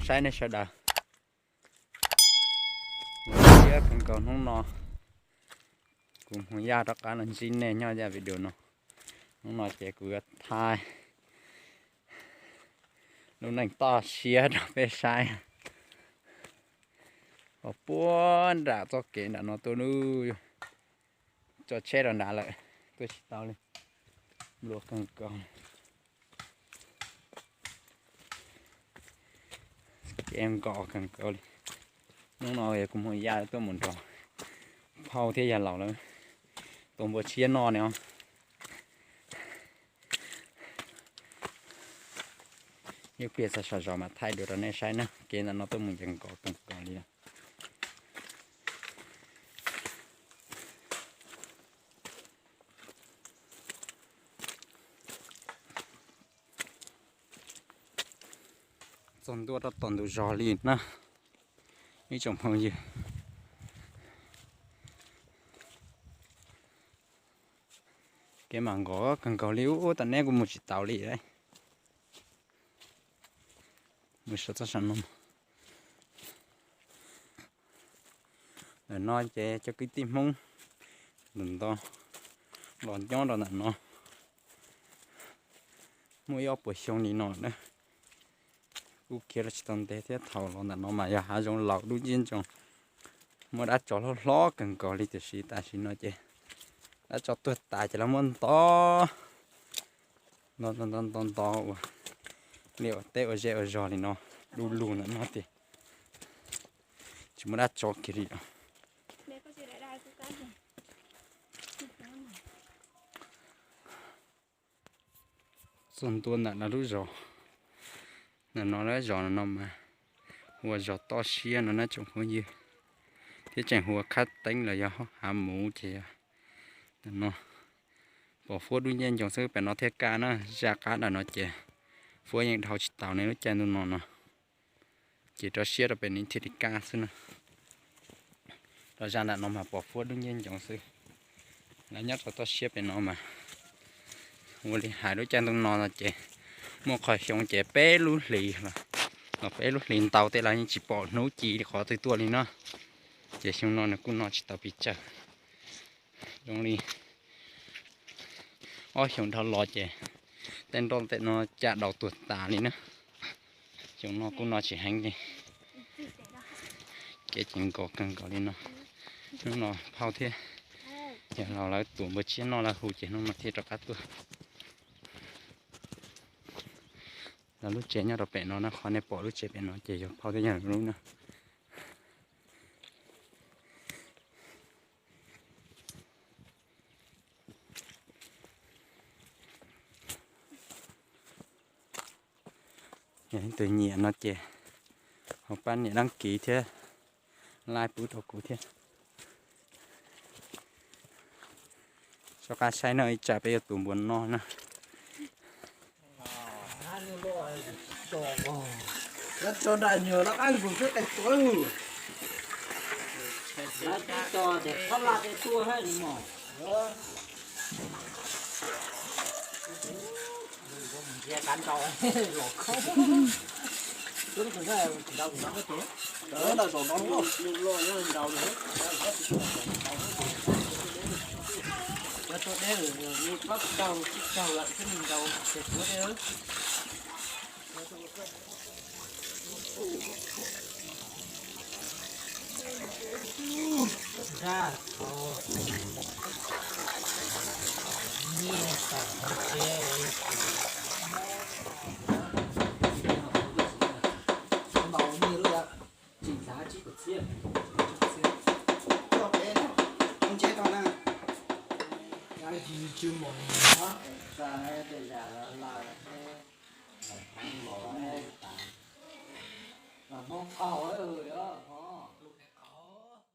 Saib nej sawv daws, siab kawg nkaus hnub no. Kuv Hmoob Yaj rov qab los ntsib nej nyob zaj video no. Hnub no ces kuv yuav thaij lub neej toj siab rau peb saib. Ho puag nram txoj kev nram no tuaj lub, tso tsheb rau nrad lawm, tuaj tsis tau li, nplua kawg nkaus. Kev nkos kawg nkaus li. Hnub no yog kuv Hmoob Yaj tuaj mus nrog phauj thiab yawg laus lawv tua npua tshiab noj ne os. Ib pliag txog saum zos mas thaij dua rau nej saib na, kev ntawm no tuaj mus ces nkos kawg nkaus li lawm. Txog ntua rau tom ntug zos li na ib tsoom phooj ywg. Kev mas nkos kawg nkaus li, ub, tam neb kuv mus tsis taus li. Mus saum txoj saum no. Ntawm no ces cov kwv tij Hmoob ntawm no los nyob rau ntawm no muaj ib ob puas xyoo li no na. Kuj khiav los tsis tau ntev thiab, thaum los ntawm no mas yog hav zoov laus dub nciab ntsoov, muaj dab tsov hlob hlob kawg nkaus li, tiam sis tam sim no ces dab tsov tuag tas ces lawv muab ntov ntov ntov ntov ntov ua liaj ua teb ua zej ua zog li no, du lug ntawm no tiag, tsis muaj dab tsov kiag li os. Txog ntua ntawm no lub zos, ntawm no lub zos no mas hu ua zos Toj Siab no na tsoom phooj ywg, thiab tseem hu ua Khab Teeb los yog Hav Muv ces yog ntawm no. Pom fuab dub nciab ncoo xwb, pem no thiaj kaj na, zaj qab ntawm no ces fuab yeej dhau tsis taus ne lub caij ntuj no no. Ces rau siab rau pem no thiaj li kaj xwb na. Rau zaj ntawm no mas pom fuab dub nciab ncoo xwb. Lawv nyob rau toj siab pem no mas ua li hais lub caij ntuj no no ces muaj qhov xyoo ces peb lub hlis los, los peb lub hlis ntau tej los yeej tsis pom hnub ci li qhov twg tuaj li no. Ces xyoo no nws kuj noj tsis tau pes tsawg. Zoo li ob xyoos dhau los ces tej nroj tej no caj daus tuag tas li na. Xyoo no kuj noj tsis heev li. Kev ces nkos kawg nkaus li no. Hnub no phauj thiab yawg laus lawv tuam npua tsiab noj lawv hu ces hnub no thiaj rov qab tuaj. Lawv lub tsev nyob rau pem no na, qhov nej pom lub tsev pem no ces yog phauj thiab yawg lub na. Yog leej twg nyiam no ces ho pab nias đăng ký thiab, like pub rau kuv thiab. Soj qab saib no ib tsam peb yuav tus npua no na.